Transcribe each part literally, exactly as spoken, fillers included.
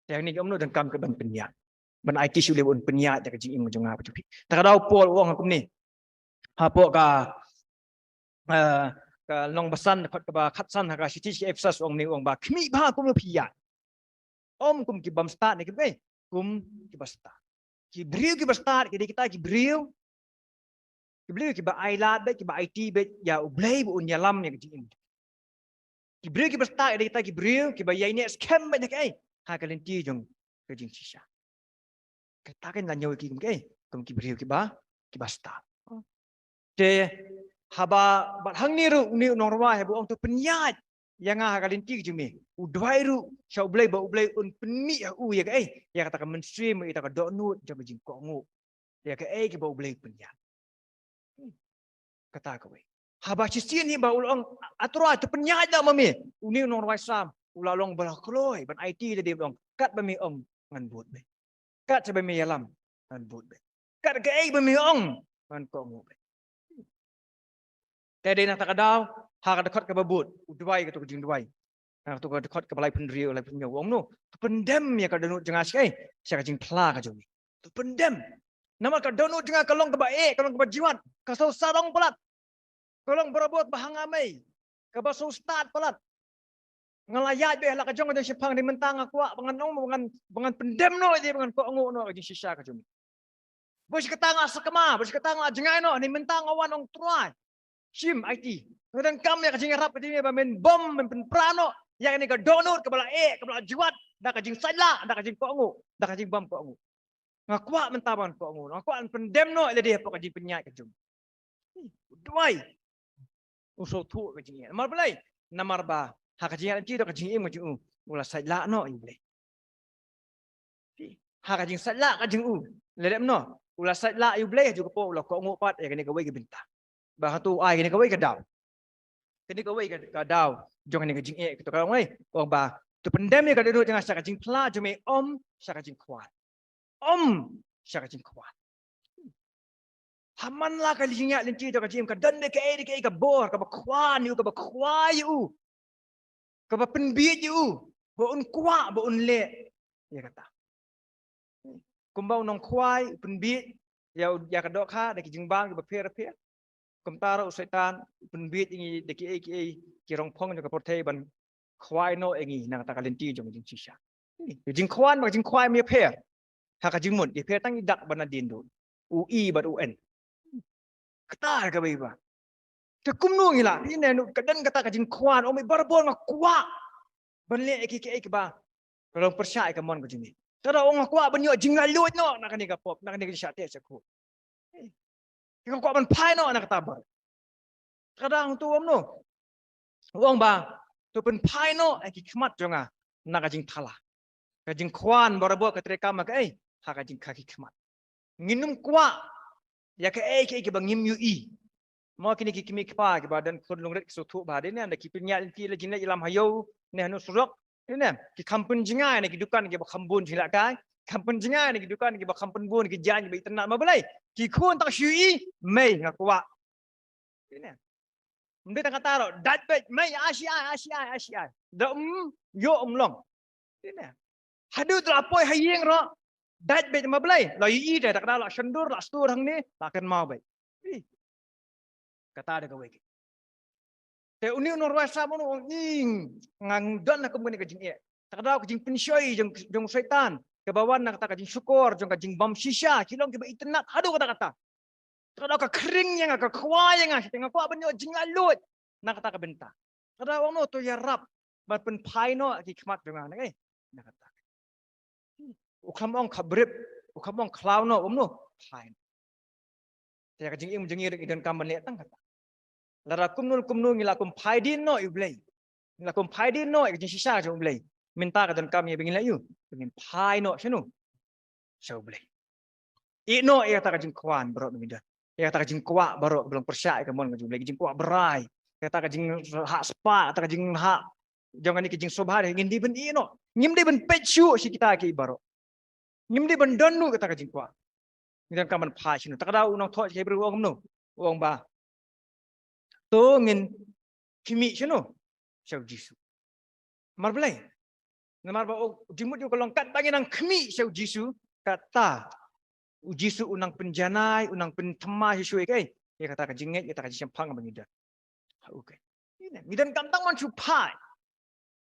Te hangne ki ong no, donkam ka ban pynïaid. Ban aiti sha u Blei ba un pynïaid ïa ka jingim jong nga bad jong phi. Te ka dei u Paul u ong kumne. Hapoh ka, eh, ka lynnong ba san, dkhot kaba khatsan ha ka shithi sha ki Ephesus u ong ne, u ong ba khmih bha kumno phi ïaid. Ym kum ki bym stad ne ki, eh, kum kiba stad. Ki briew kiba stad ki dei kita ki briew, ki briew kiba ailad beit, kiba aiti beit ïa u Blei ba un ïalam ïa ka jingim. Ki briew kiba stad ki dei kita ki briew kiba ïaineh skhem beit ha kaei, ha ka lynti jong ka jingshisha. Kata kan la ñiew ïa ki kum kaei, kum ki briew kiba, kiba stad. Te haba bad hangne ruh une u nongrwai haba u ong to pynïaid ïa nga ha ka lynti ka jong me, u duwai ruh sha u Blei ba u Blei un pynmih ha u ïa kaei, ïa kata ka mynsiem, ïa kata ka dohnud jong ka jingkohnguh ïa kaei kaba u Blei u pynïaid. Kata kawei. Haba shisien hi ba u la ong, a Trai, to pynïaid noh ma me. Une u nongrwai Salm u la long ba la kloi ban aiti lade, u ong katba me ong ngan bud beit. Katba me ïalam ngan bud beit. Kat kaei ba me ong ngan kohnguh beit. Te dei na kata ka daw, ha ka dkhot kaba bud u duwai, kato ka jingduwai. Na kato ka dkhot kaba laiphew hynriew, laiphew hynñiew u ong no, to pyndem ïa ka dohnud jong nga sha kaei, sha ka jingphla ka jong me. To pyndem. Namar ka dohnud jong nga ka long kaba eh, ka long kaba jwat, ka shu sarong palat. Ka long barabor ba ha nga mei, kaba shu stad palat. Nga la ïaid beit ha la ka jong ka jingshemphang, hynrei mynta nga kwah ba ngan ong, ba ngan, ba ngan pyndem noh ïa lade, ba ngan kohnguh noh ka jingshisha ka jong me. Ba shi katta nga sakma, ba shi katta nga jngai noh, hynrei mynta nga wan, ong Trai, shim, aiti. Nga donkam ïa ka jingïarap ka jong me ba men bom, men pynpra noh ïa kane ka dohnud kaba la eh, kaba la jwat da ka jingsaitlah, da ka jingkohnguh, da ka jingbymkohnguh. Nga kwah mynta ban kohnguh, nga kwah ban pyndem noh ïa lade hapoh ka jingpynïaid ka jong u. Duwai. U sngewthuh ka jingïaid. Namar balei? Namar ba ha ka jingïaid lynti da ka jingim ka jong u, u la saitlah noh ïa u Blei. Ha ka jingsaitlah ka jong u, la dep noh, u la saitlah ïa u Blei, ha kajuh ka por u la kohnguh pat ïa kane kawei ka bynta. Ba hato u ai kane kawei ka daw, kane kawei ka, ka daw jong kane ka jingeh, kato ka ong, eh, ong ba to pyndem ïa ka dohnud jong nga sha ka jingphla jong me, ym sha ka jingkhwan. Ym sha ka jingkhwan. Ha man la ka jingïaid lynti da ka jingim ka don da kaei da kaei ka bor kaba khwan ïa u, kaba khwai ïa u, kaba pynbiej ïa u ba un kwah, ba un leh ïa kata. Kumba u nongkhwai u pynbiej ïa u, ïa ka dohkha da ki jingbam kiba pher pher, kumta ruh u Soitan u pynbiej ïa ngi da kiei kiei ki rongphong jong ka pyrthei ban khwai noh ïa ngi na kata ka lynti jong ka jingshisha. Ka jingkhwan bad ka jingkhwai ym ïapher. Ha ka jingmut ïapher tang i dak bad nadien duh, u i bad u en. Kata kawei ba. Te kumno ngi lah, phi ne, ka don kata ka jingkhwan, ong me barabor nga kwah ban leh ïa kiei kiei kiba ka long pyrshah ïa ka mon ka jong me. Te da ong nga kwah ban ïoh jinglaitluid noh na kane ka pop, na kane ka jingshah teh shah khuid. Nga kwah ban phai noh na kata baroh. Te da ong to, ong no, ong ba to pynphai noh ïa ki khmat jong nga na ka jingthala. Ka jingkhwan barabor ka treikam ha kaei, ha ka jingkha ki khmat. Ngin ym kwah ïa kaei kaei kiba ngim ïohi. Mo kine ki kmie kpa kiba don khun lungrit ki sngewthuh bha, dei ne, da ki pynïaid lynti la jingleit ïalam ha ïew ne ha surok, dei ne, ki kham pynjngai na ki dukan kiba kham bun jingïalehkai, kham pynjngai na ki dukan kiba kham pynbun ki jaiñ kiba itynnad, ma balei? Ki khun tang shu ïohi, mei nga kwah. Dei ne. Ym dei tang kata ruh, dait beit, mei ai shi ai, ai shi ai, ai shi ai. Da ym ïoh ym long. Dei ne. Haduh la poi ha ïing ruh, dait beit, ma balei? La ïohi te, da kata la shondur, la stur hangne, la kynmaw beit. Ih. Kata da kawei. Te une u nongrwai Salm u ong, ing, nga don ha kum kane ka jingeh. Te ka daw ka jingpynshoi jong, jong u Soitan kaba wan na kata ka jingshukor jong ka jingbymshisha, ki long kiba itynnad haduh katta katta. Te ka daw ka khring ïa nga, ka khwai ïa nga, te nga kwah ban ïoh jinglaitluid na kata ka bynta. Te ka daw ong no, to ïarap ban pynphai noh ki khmat jong nga na, eh, na kata. U kham ong khabrip, u kham ong khlaw noh, um no, phai noh. Te ka jingim jong ngi ruh ngi donkam ban leh tang kata. Lada kumno kumno ngi la kum phai dien noh ïa u Blei, ngi la kum phai dien noh ïa ka jingshisha jong u Blei, mynta ka donkam ïa ba ngin leh ïa u, ba ngin phai noh shano? Sha u Blei. Ïeh noh ïa kata ka jingkhwan baroh ba ngi don, ïa kata ka jingkwah baroh ba long pyrshah ïa ka mon ka jong u Blei, ka jingkwah brai, ïa kata ka jinglhah spah, kata ka jinglhah jong kane ka jingsngewbha, ngin dei ban ïeh noh. Ngim dei ban peit shuh sha kita kiei baroh. Ngim dei ban don noh kata ka jingkwah. Ngi donkam ban phai shano? Te ka daw u nongthoh Hebru u ong kumno? U ong ba to ngin khmih shano? Sha u Jisu. Mar balei? Namar ba u jingmut jong u ka long katba ngi nang khmih sha u Jisu, kata u Jisu u nang pynjanai, u nang pynthymmai shuh shuh ïa kaei, ïa kata ka jingngeit, ïa kata ka jingshemphang ba ngi don. Okay. Ngi donkam tang ban shu phai.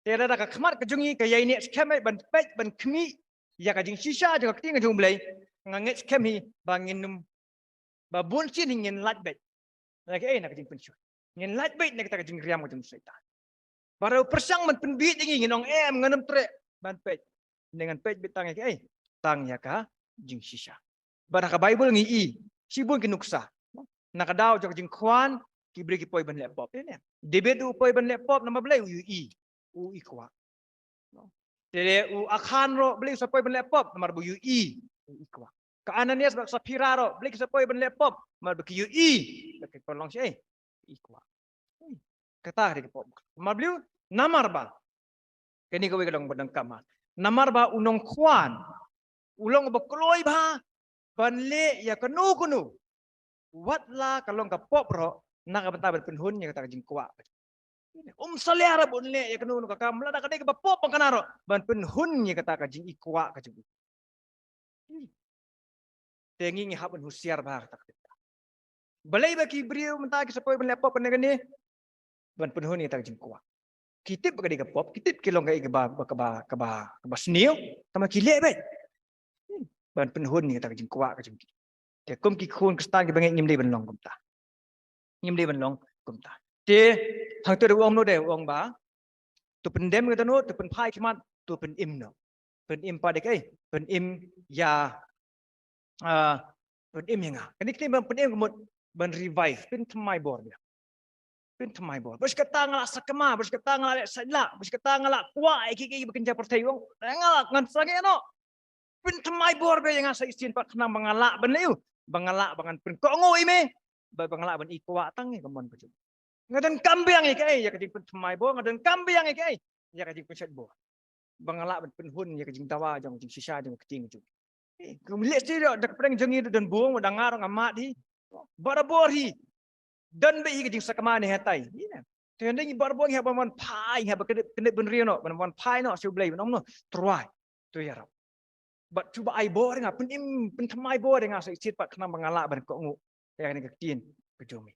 Te lada ka khmat ka jong ngi ka ïai neh skhem ban peit ban khmih ïa ka jingshisha jong ka ktien ka jong U Blei, nga ngeit skhem hi ba ngin ym, ba bun sien hi ngin lait beit na kaei, na ka jingpynshoi. Ngin lait beit na kata ka jingriam ka jong u Soitan. Ba u pyrshang ban pynbieit ïa ngi, ngin ong em, ngan ym treh ban peit. Ngan peit beit tang ïa kaei, tang ïa ka jingshisha. Bad ha ka Baibl ngi i shibun ki nuksa. Na ka daw jong ka jingkhwan, ki briew ki poi ban leh pop. Ïa ne, David u poi ban leh pop namar balei? U ïohi, u i kwah. Te lei u Akhan ruh balei u sa poi ban leh pop? Namar ba u ïohi, u i kwah. Ka Ananias bad ka Saphira ruh balei ki sa poi ban leh pop? Namar ba ki ïohi ba ki pynlong shaei, i kwah. Hmm. Kata ka dei ka pop. Namar balei? Namar ba kane kawei ka long ba donkam. Namar ba u nongkhwan u long ba kloi bha ban leh ïa kano kano, wat la ka long ka pop ruh, na ka bynta ban pynhun ïa kata ka jingkwah. Um salia ruh ban leh ïa kano kano ka kam, lada ka dei kaba pop bha kane ruh, ban pynhun ïa kata ka jingikwah ka jong u. Te ngi, ngi hap ban husiar bha kata ka bynta. Balei ba ki briew mynta ki sa poi ban leh pop kane kane? Ban pynhun ïa kata ka jingkwah. Ki tip ba ka dei ka pop, ki tip ka long kaei kaba, kaba, kaba, kaba sniew, tangba ki leh beit. Hmm. Ban pynhun ïa kata ka jingkwah ka jong ki. Te kum ki khun Khristan kiba ngeit, ngim dei ban long kumta. Ngim dei ban long kumta. Te hangto u ong noh, u ong ba to pyndem ïa kata noh, to pynphai khmat, to pynim noh. Pynim pat ïa kaei? Pynim ïa, ah, pynim ïa nga. Kane ka ktien ban pynim ka mut ban revive, pynthymmai bor biang. Pynthymmai bor. Ba shi katta nga la sakma, ba shi katta nga la leh sait lah, ba shi katta nga la kwah ïa kiei kiei ba kynja pyrthei, u ong, nga la, ngan sangeh noh. Pynthymmai bor biang ïa nga sa shisien pat khnang ba nga lah ban leh, ba nga lah ba ngan pynkohnguh ïa me, ba, ba nga lah ban i kwah tang ïa ka mon ka jong me. Nga donkam biang ïa kaei? Ïa ka jingpynthymmai bor. Nga donkam biang ïa kaei? Ïa ka jingpynshait bor. Ba nga lah ban pynhun ïa ka jingdawa jong, jingshisha jong ka ktien jong. Eh, kum leh shisha da ka pyrthei jong ngi, don bun, da nga ruh nga mad hi. Barabor hi. Don beit hi ka jingsakma ne hatai. Ïa. Te hynrei ngi barabor ngi hap ban wan phai, ngi hap ban kyndup, kyndup bynriew noh, ban wan phai noh sha U Blei, ban ong noh, Trai, to ïarap. Bad to ba ai bor ïa nga, pynim, pynthymmai bor ïa nga sa shisien pat khnang ba nga lah ban kohnguh ïa kane ka ktien ka jong me.